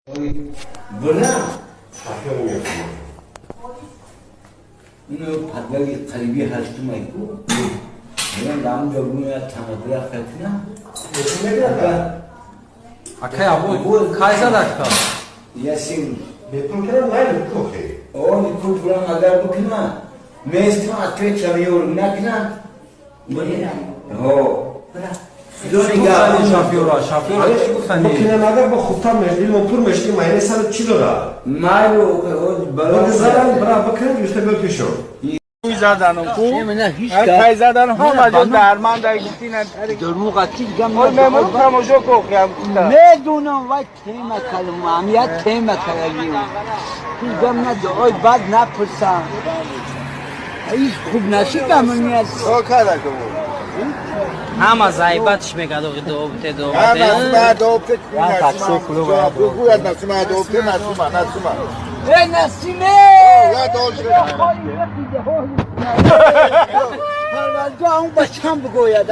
Бра ино падгаги қариби ҳаштумайку меган даам ҷобуя тамадуя хатина. Акай або кай задакта? Ясин. Бепул кардам майли кохи. Они пул пулам агар букна местам ответ шавиёр накна. Ҳо. Шофёра, шофёра чӣ гуфтани? Букинам агар бо хубтар мешдим, пур мешдим, майли сар чӣ дора? Майлу бало зарам бра бакан гирифта бел пешо. Заданам ку кай заданам ҳама ҷо дармандай гуфти дурӯға чиз гам. Мемон тамошо кохиам. Медунам, вай тема калима амият тема калаги ҳеҷ гам на дуои бад напурсам, ҳеҷ хуб нашид амният. Ҳама зайбатш мекард, охи дуобте дуобте. Э, Насиме! Парвардигор, он бачам бигӯяд.